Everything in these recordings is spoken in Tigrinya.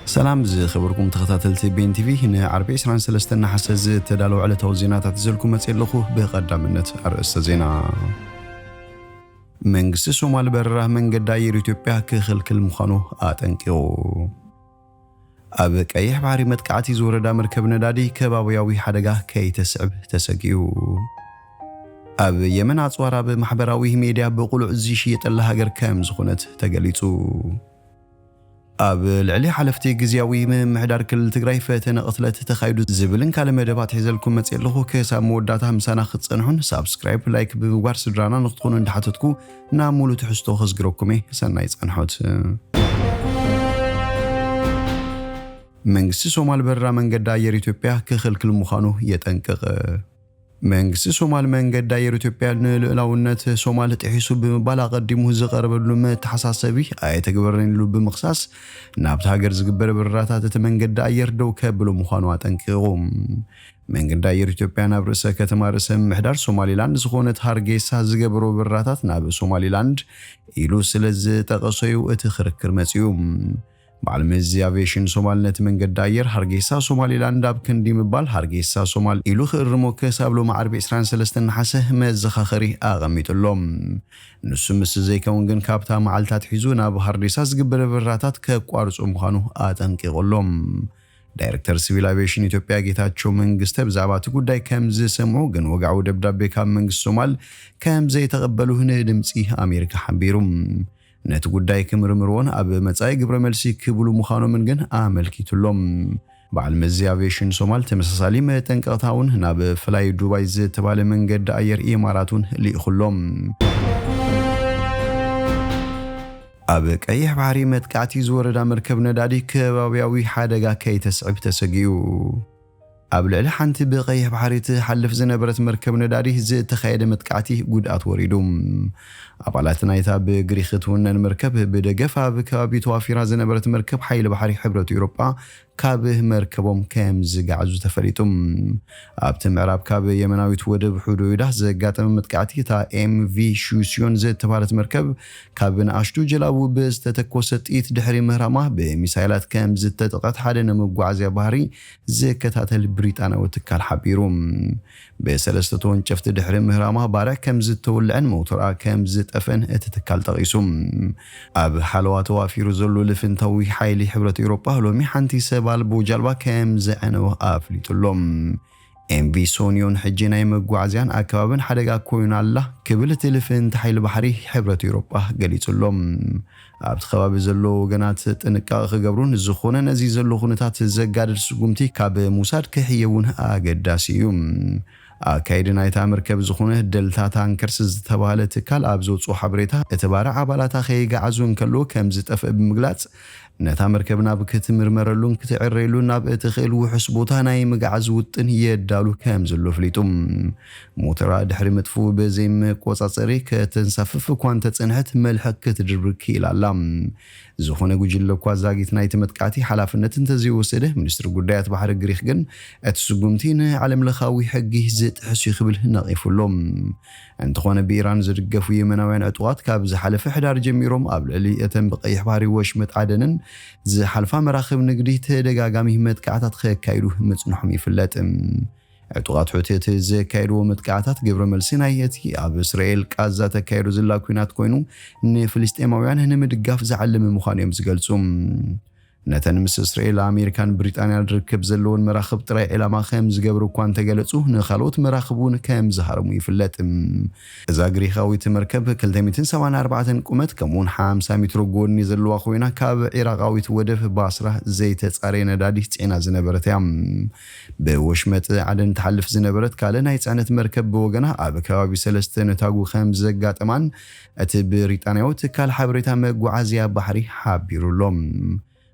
ሰላም ዝኸበርኩም ተኸታተልቲ ቤን ቲቪ፣ ንዓርቢ ዕስራን ሰለስተን ነሓሰ ዝተዳለወ ዕለታዊ ዜናታት ሒዘልኩም መፅእ ኣለኹ። ብቐዳምነት ኣርእስተ ዜና። መንግስቲ ሶማል በረራ መንገዲ ኣየር ኢትዮጵያ ክኽልክል ምዃኑ ኣጠንቂቑ። ኣብ ቀይሕ ባሕሪ መጥቃዕቲ ዝወረዳ መርከብ ነዳዲ ከባብያዊ ሓደጋ ከይተስዕብ ተሰጊኡ። ኣብ የመን ኣጽዋር ኣብ ማሕበራዊ ሜድያ ብቕሉዕ ዝሽየጠላ ሃገር ከም ዝኾነት ተገሊጹ። ኣብ ልዕሊ ሓለፍቲ ግዝያዊ ምምሕዳር ክልል ትግራይ ፈተነ ቅትለት ተኻይዱ ዝብልን ካልእ መደባት ሒዘልኩም መፅእ ኣለኹ። ክሳብ መወዳእታ ምሳና ክትጸንሑን ሳብስክራይብ፣ ላይክ ብምግባር ስድራና ንክትኾኑ እንዳሓተትኩ ናብ ሙሉእ ትሕዝቶ ከዝግረኩም እየ። ሰናይ ጸንሖት። መንግስቲ ሶማል በረራ መንገዲ ኣየር ኢትዮጵያ ክኽልክል ምዃኑ የጠንቅቕ። መንግስቲ ሶማል መንገዲ ኣየር ኢትዮጵያ ንልኡላውነት ሶማል ጥሒሱ ብምባል ኣቐዲሙ ዝቐረበሉ መተሓሳሰቢ ኣየተግበረን ኢሉ ብምኽሳስ፣ ናብቲ ሃገር ዝግበር በረራታት እቲ መንገዲ ኣየር ደው ከብሎ ምዃኑ ኣጠንቂቑ። መንገዲ ኣየር ኢትዮጵያ ናብ ርእሰ ከተማ ርእሰ ምምሕዳር ሶማሊላንድ ዝኾነት ሃርጌሳ ዝገበሮ በረራታት ናብ ሶማሊላንድ ኢሉ ስለ ዝጠቐሶ እዩ እቲ ክርክር መጺኡ። በዓል መዚ ኣቪዬሽን ሶማል ነቲ መንገዲ ኣየር ሃርጌሳ ሶማሊላንድ ኣብ ክንዲ ምባል ሃርጌሳ ሶማል ኢሉ ክእርሞ ክሳብ ሎሚ ዓርቢ ዕስራን ሰለስተን ነሓሰ መዘኻኸሪ ኣቐሚጡ ኣሎ። ንሱ ምስ ዘይከውን ግን ካብታ መዓልቲ ኣትሒዙ ናብ ሃርዴሳ ዝግበር በረራታት ከቋርጾ ምዃኑ ኣጠንቂቑ ኣሎ። ዳይሬክተር ሲቪል ኣቪዬሽን ኢትዮጵያ ጌታቸው መንግስተ ብዛዕባ እቲ ጉዳይ ከም ዝሰምዑ ግን ወግዓዊ ደብዳቤ ካብ መንግስቲ ሶማል ከም ዘይተቐበሉ ንድምጺ ኣሜሪካ ሓቢሩ። ነቲ ጉዳይ ክምርምርዎን ኣብ መጻኢ ግብረ መልሲ ክብሉ ምዃኖምን ግን ኣመልኪቱ ኣሎ። በዓል መዚ ኣቪዬሽን ሶማል ተመሳሳሊ መጠንቀቕታ እውን ናብ ፍላይ ዱባይ ዝተባለ መንገዲ ኣየር ኢማራት እውን ልኢኹ ኣሎ። ኣብ ቀይሕ ባሕሪ መጥቃዕቲ ዝወረዳ መርከብ ነዳዲ ከባብያዊ ሓደጋ ከይተስዕብ ተሰጊኡ። ኣብ ልዕሊ ሓንቲ ብቀይሕ ባሕሪ ትሓልፍ ዝነበረት መርከብ ነዳዲ ዝተኻየደ መጥቃዕቲ ጉድኣት ወሪዱ። ኣባላት ናይታ ብግሪክ እትውነን መርከብ ብደገፍ ኣብ ከባቢ ተዋፊራ ዝነበረት መርከብ ሓይሊ ባሕሪ ሕብረት ኤውሮጳ ካብ መርከቦም ከም ዝጋዕዙ ተፈሊጡ። ኣብቲ ምዕራብ ካብ የመናዊት ወደብ ሑዶይዳ ዘጋጠመ መጥቃዕቲ፣ እታ ኤምቪ ሹስዮን ዝተባህለት መርከብ ካብ ንኣሽቱ ጀላቡ ብዝተተኮሰ ጥይት ድሕሪ ምህራማ ብሚሳይላት ከም ዝተጠቐት ሓደ ንመጓዓዝያ ባሕሪ ዝከታተል ብሪጣንያዊ ትካል ሓቢሩ። ብሰለስተ ተወንጨፍቲ ድሕሪ ምህራማ ባርዕ ከም ዝተወልዐን ሞተርኣ ከም ዝጠፍአን እቲ ትካል ጠቒሱ። ኣብ ሓለዋ ተዋፊሩ ዘሎ ልፍንታዊ ሓይሊ ሕብረት ኤውሮጳ ሎሚ ሓንቲ ሰብ ኣልቦ ጃልባ ከም ዘዕነወ ኣፍሊጡ ኣሎ። ኤምቪ ሶንዮን ሕጂ ናይ መጓዓዝያን ኣከባብን ሓደጋ ኮይና ኣላ ክብል እቲ ልፍንቲ ሓይሊ ባሕሪ ሕብረት ኤውሮጳ ገሊጹ ኣሎ። ኣብቲ ከባቢ ዘለዉ ወገናት ጥንቃቐ ክገብሩን ዝኾነ ነዚ ዘሎ ኩነታት ዘጋድድ ስጉምቲ ካብ ምውሳድ ክሕየውን ኣገዳሲ እዩ። ኣካየዲ ናይታ መርከብ ዝኾነ ደልታ ታንከርስ ዝተባህለ ትካል ኣብ ዘውፅኦ ሓበሬታ፣ እቲ ባርዕ ኣባላታ ከይገዓዙ እንከሎ ከም ዝጠፍአ ብምግላጽ፣ ነታ መርከብ ናብ ክትምርመረሉን ክትዕረየሉን ናብ እትኽእል ውሑስ ቦታ ናይ ምግዓዝ ውጥን የዳሉ ከም ዘሎ ኣፍሊጡ። ሞተራ ድሕሪ ምጥፍኡ ብዘይመቆጻጸሪ ከተንሳፍፍ እኳ እንተጸንሐት፣ መልሕቕ ክትድርብር ክኢላ ኣላ። ዝኾነ ጉጅለ እኳ ዛጊት ናይቲ መጥቃዕቲ ሓላፍነት እንተዘይወሰደ፣ ሚኒስትሪ ጉዳያት ባሕሪ ግሪክ ግን እቲ ስጉምቲ ንዓለምለኻዊ ሕጊ ዝጥሕስ እዩ ክብል ነቒፉ ኣሎ። እንተኾነ ብኢራን ዝድገፉ የመናውያን ዕጡቓት ካብ ዝሓለፈ ሕዳር ጀሚሮም ኣብ ልዕሊ እተን ብቀይሕ ባሕሪ ወሽመጥ ዓደንን ዝሓልፋ መራኽብ ንግዲ ተደጋጋሚ መጥቃዕታት ከካይዱ ምጽንሖም ይፍለጥ። ዕጡቓት ሑቲ እቲ ዘካየድዎ መጥቃዕታት ግብረ መልሲ ናይ እቲ ኣብ እስራኤል ቃዛ ተካይዶ ዘላ ኲናት ኮይኑ፣ ንፍልስጤማውያን ንምድጋፍ ዝዓለመ ምዃኑ እዮም ዝገልጹ። ነተን ምስ እስራኤል፣ ኣሜሪካን ብሪጣንያን ርክብ ዘለወን መራኽብ ጥራይ ዒላማ ከም ዝገብሩ እኳ እንተገለጹ፣ ንኻልኦት መራኽብ እውን ከም ዝሃረሙ ይፍለጥ። እዛ ግሪኻዊት መርከብ ክልተ ሚእትን ሰብዓን ኣርባዕተን ቁመት ከምኡውን ሓምሳ ሜትሮ ጎድኒ ዘለዋ ኮይና፣ ካብ ዒራቓዊት ወደብ ባስራ ዘይተጻረየ ነዳዲ ጽዒና ዝነበረት እያ። ብወሽመጥ ዓደን ትሓልፍ ዝነበረት ካልእ ናይ ጽዕነት መርከብ ብወገና ኣብ ከባቢ ሰለስተ ነታጉ ከም ዘጋጠማን እቲ ብሪጣንያዊ ትካል ሓበሬታ መጓዓዝያ ባሕሪ ሓቢሩ ኣሎ።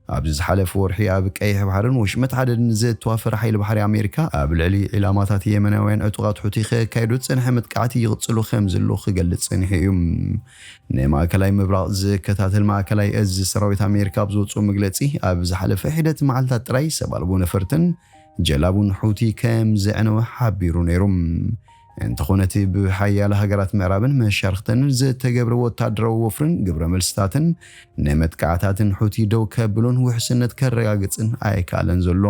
ኣብዚ ዝሓለፈ ወርሒ ኣብ ቀይሕ ባሕርን ወሽመጥ ዓደንን ዝተዋፈረ ሓይሊ ባሕሪ ኣሜሪካ ኣብ ልዕሊ ዒላማታት የመናውያን ዕጡቓት ሑቲ ከካይዶ ዝጸንሐ መጥቃዕቲ ይቕጽሎ ከም ዘሎ ክገልጽ ጸኒሑ እዩ። ንማእከላይ ምብራቕ ዝከታተል ማእከላይ እዝ ሰራዊት ኣሜሪካ ኣብ ዘውፅኦ መግለጺ፣ ኣብ ዝሓለፈ ሒደት መዓልታት ጥራይ ሰብ ኣልቦ ነፈርትን ጀላቡን ሑቲ ከም ዘዕነወ ሓቢሩ ነይሩ። እንተኾነ እቲ ብሓያለ ሃገራት ምዕራብን መሻርኽተንን ዝተገብረ ወታደራዊ ወፍርን ግብረ መልስታትን ንመጥቃዕታትን ሑቲ ደው ከብሎን ውሕስነት ከረጋግጽን ኣይከኣለን ዘሎ።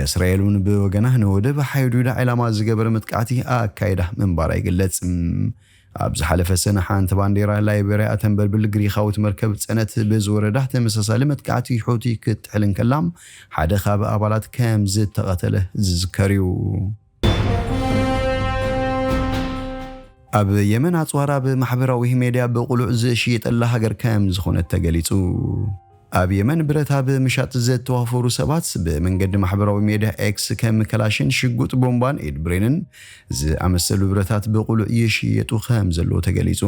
እስራኤል እውን ብወገና ንወደብ ሓይዱዳ ዕላማ ዝገበረ መጥቃዕቲ ኣካይዳ ምንባራ ይግለጽ። ኣብ ዝሓለፈ ሰነ ሓንቲ ባንዴራ ላይቤርያ እተንበልብል ግሪኻዊት መርከብ ጽዕነት ብዝወረዳ ተመሳሳሊ መጥቃዕቲ ሑቲ ክትጥሕል እንከላ ሓደ ካብ ኣባላት ከም ዝተቐተለ ዝዝከር እዩ። ኣብ የመን ኣጽዋር ኣብ ማሕበራዊ ሜድያ ብቕሉዕ ዝሽየጠላ ሃገር ከም ዝኾነት ተገሊጹ። ኣብ የመን ብረት ኣብ ምሻጥ ዝተዋፈሩ ሰባት ብመንገዲ ማሕበራዊ ሜድያ ኤክስ ከም ከላሽን ሽጉጥ ቦምባን ኢድ ብሬንን ዝኣመሰሉ ብረታት ብቕሉዕ ይሽየጡ ከም ዘለዉ ተገሊጹ።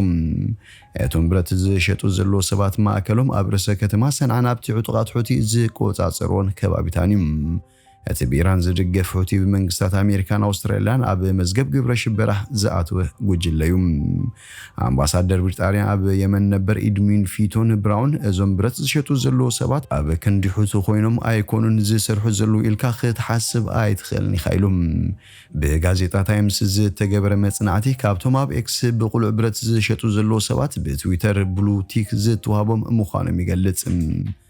እቶም ብረት ዝሸጡ ዘለዉ ሰባት ማእከሎም ኣብ ርእሰ ከተማ ሰንዓን ኣብቲ ዕጡቓት ሑቲ ዝቆጻጸርዎን ከባቢታን እዩ። እቲ ብኢራን ዝድገፍ ሑቲ ብመንግስታት ኣሜሪካን ኣውስትራልያን ኣብ መዝገብ ግብረ ሽበራ ዝኣተወ ጉጅለ እዩ። ኣምባሳደር ብሪጣንያ ኣብ የመን ነበር ኢድሚን ፊቶን ብራውን እዞም ብረት ዝሸጡ ዘለዉ ሰባት ኣብ ክንዲ ሑቲ ኮይኖም ኣይኮኑን ዝሰርሑ ዘለዉ ኢልካ ክትሓስብ ኣይትኽእልን ኢኻ ኢሉ። ብጋዜጣ ታይምስ ዝተገበረ መጽናዕቲ ካብቶም ኣብ ኤክስ ብቕሉዕ ብረት ዝሸጡ ዘለዉ ሰባት ብትዊተር ብሉ ቲክ ዝተዋህቦም ምዃኖም ይገልጽ።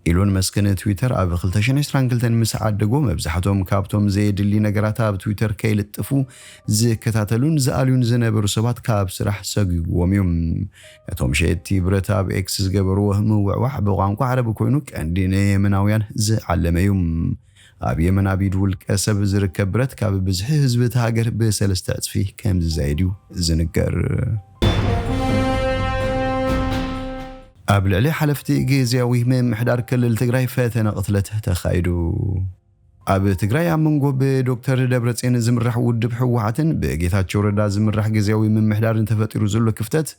ኢሎን መስክ ንትዊተር ኣብ ክልተ ሽሕን ዕስራን ክልተን ምስ ዓደጎ መብዛሕትኦም ካብቶም ዘየድሊ ነገራት ኣብ ትዊተር ከይልጥፉ ዝከታተሉን ዝኣልዩን ዝነበሩ ሰባት ካብ ስራሕ ሰጒግዎም እዩ። እቶም ሸየጥቲ ብረት ኣብ ኤክስ ዝገበርዎ ምውዕዋዕ ብቋንቋ ዓረብ ኮይኑ ቀንዲ ንየመናውያን ዝዓለመ እዩ። ኣብ የመን ኣብ ኢድ ውልቀ ሰብ ዝርከብ ብረት ካብ ብዝሒ ህዝቢ እቲ ሃገር ብሰለስተ ዕጽፊ ከም ዝዛየድ እዩ ዝንገር። ኣብ ልዕሊ ሓለፍቲ ግዝያዊ ምምሕዳር ክልል ትግራይ ፈተነ ቅትለት ተኻይዱ። ኣብ ትግራይ ኣብ መንጎ ብዶክተር ደብረጽዮን ዝምራሕ ውድብ ህወሓትን ብጌታቸው ረዳ ዝምራሕ ግዝያዊ ምምሕዳርን ተፈጢሩ ዘሎ ክፍተት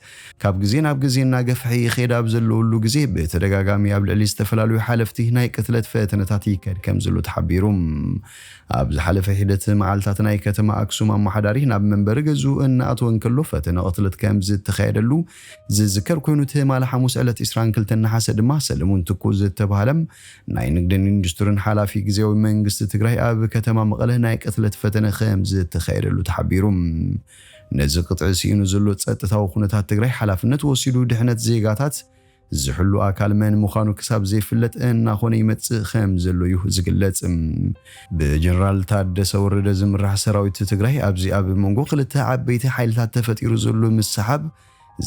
ካብ ግዜ ናብ ግዜ እናገፍሐ ይኸይድ ኣብ ዘለውሉ ግዜ ብተደጋጋሚ ኣብ ልዕሊ ዝተፈላለዩ ሓለፍቲ ናይ ቅትለት ፈተነታት ይካየድ ከም ዘሎ ተሓቢሩ። ኣብ ዝሓለፈ ሒደት መዓልታት ናይ ከተማ ኣክሱም ኣመሓዳሪ ናብ መንበሪ ገዝኡ እናኣተወ እንከሎ ፈተነ ቅትለት ከም ዝተኻየደሉ ዝዝከር ኮይኑ ትማሊ ሓሙስ ዕለት ዕስራን ክልተን ነሓሰ ድማ ሰለሙን ትኩ ዝተባህለ ናይ ንግድን ኢንዱስትሪን ሓላፊ ግዝያዊ መንግስቲ ትግራይ ኣብ ከተማ መቐለ ናይ ቅትለት ፈተነ ከም ዝተኻየደሉ ተሓቢሩ። ነዚ ቅጥዒ ስኢኑ ዘሎ ጸጥታዊ ኩነታት ትግራይ ሓላፍነት ወሲዱ ድሕነት ዜጋታት ዝሕሉ ኣካል መን ምዃኑ ክሳብ ዘይፍለጥ እናኾነ ይመጽእ ከም ዘሎ እዩ ዝግለጽ። ብጀነራል ታደሰ ወረደ ዝምራሕ ሰራዊት ትግራይ ኣብዚ ኣብ መንጎ ክልተ ዓበይቲ ሓይልታት ተፈጢሩ ዘሎ ምስሓብ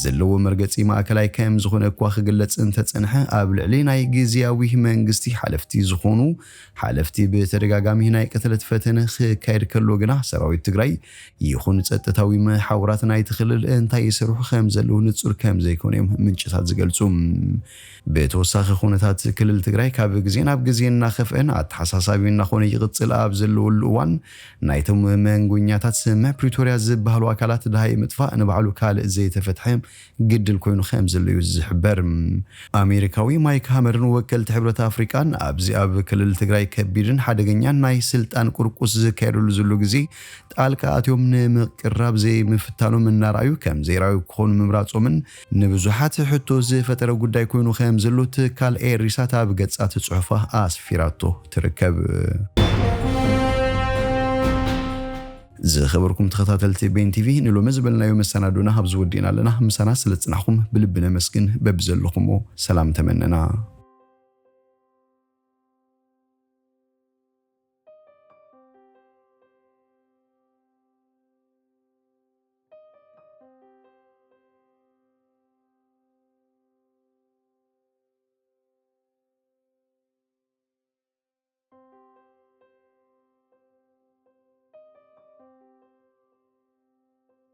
ዘለዎ መርገጺ ማእከላይ ከም ዝኾነ እኳ ክግለጽ እንተጸንሐ፣ ኣብ ልዕሊ ናይ ግዝያዊ መንግስቲ ሓለፍቲ ዝኾኑ ሓለፍቲ ብተደጋጋሚ ናይ ቅትለት ፈተነ ክካየድ ከሎ ግና ሰራዊት ትግራይ ይኹን ጸጥታዊ መሓውራት ናይቲ ክልል እንታይ ይሰርሑ ከም ዘለዉ ንጹር ከም ዘይኮነ እዮም ምንጭታት ዝገልጹ። ብተወሳኺ ኩነታት ክልል ትግራይ ካብ ግዜ ናብ ግዜ እናኸፍአን ኣተሓሳሳቢ እናኾነ ይቕጽል ኣብ ዘለወሉ እዋን ናይቶም መንጎኛታት ስምምዕ ፕሪቶርያ ዝበሃሉ ኣካላት ደሃይ ምጥፋእ ንባዕሉ ካልእ ዘይተፈትሐ ግድል ኮይኑ ከም ዘሎ እዩ ዝሕበር። ኣሜሪካዊ ማይክ ሃመርን ወከልቲ ሕብረት ኣፍሪቃን ኣብዚ ኣብ ክልል ትግራይ ከቢድን ሓደገኛን ናይ ስልጣን ቁርቁስ ዝካየደሉ ዘሎ ግዜ ጣልቃ ኣትዮም ንምቅራብ ዘይምፍታኖም እናረኣዩ ከም ዘይረኣዩ ክኾኑ ምምራጾምን ንብዙሓት ሕቶ ዝፈጠረ ጉዳይ ኮይኑ ከም ዘሎ ትካል ኤሪሳት ኣብ ገጻት ጽሑፋ ኣስፊራቶ ትርከብ። ዝኸበርኩም ተኸታተልቲ ቤን ቲቪ ንሎሚ ዝበልናዮ መሰናዶና ኣብዚ ወዲእና ኣለና። ምሳና ስለ ዝጽናሕኩም ብልቢ ነመስግን። በብዘለኹሞ ሰላም ተመነና።